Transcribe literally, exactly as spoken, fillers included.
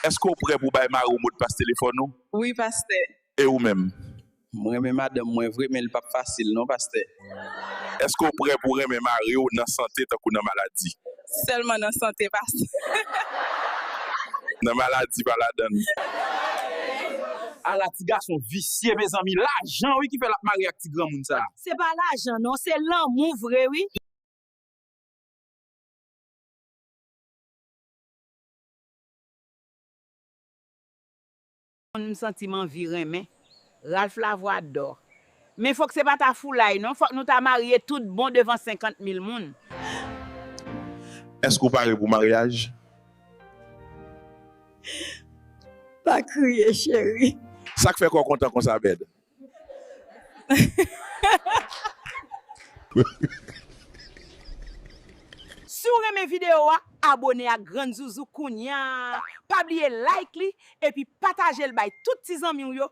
Èske w prè pou w bay mari w modpas telefòn ou? Wi, pastè. E ou menm? Mwen renmen madanm mwen vre, men li p ap fasil non, pastè. Èske w prè pou w renmen mari w nan sante tankou nan maladi? Sèlman nan sante, pastè. Nan maladi pa ladann. Ala ti gason visye, mezanmi, lajan wi ki fè l ap marye ak ti granmoun sa. Se pa lajan non, se lanmou vre wi. M santi m anvi renmen Ralph Lavoie Dor. Men fòk se pa ta foulay non, fòk nou ta marye tout bon devan senkant mil moun. Èske w pare pou maryaj? Pa kriye, cheri. Sa k fè kò w kontan konsa, Bèd? Si w renmen videyo a, abone ak Grann Zouzou kounya. Pa bliye like li, epi pataje l bay tout ti zanmi w yo.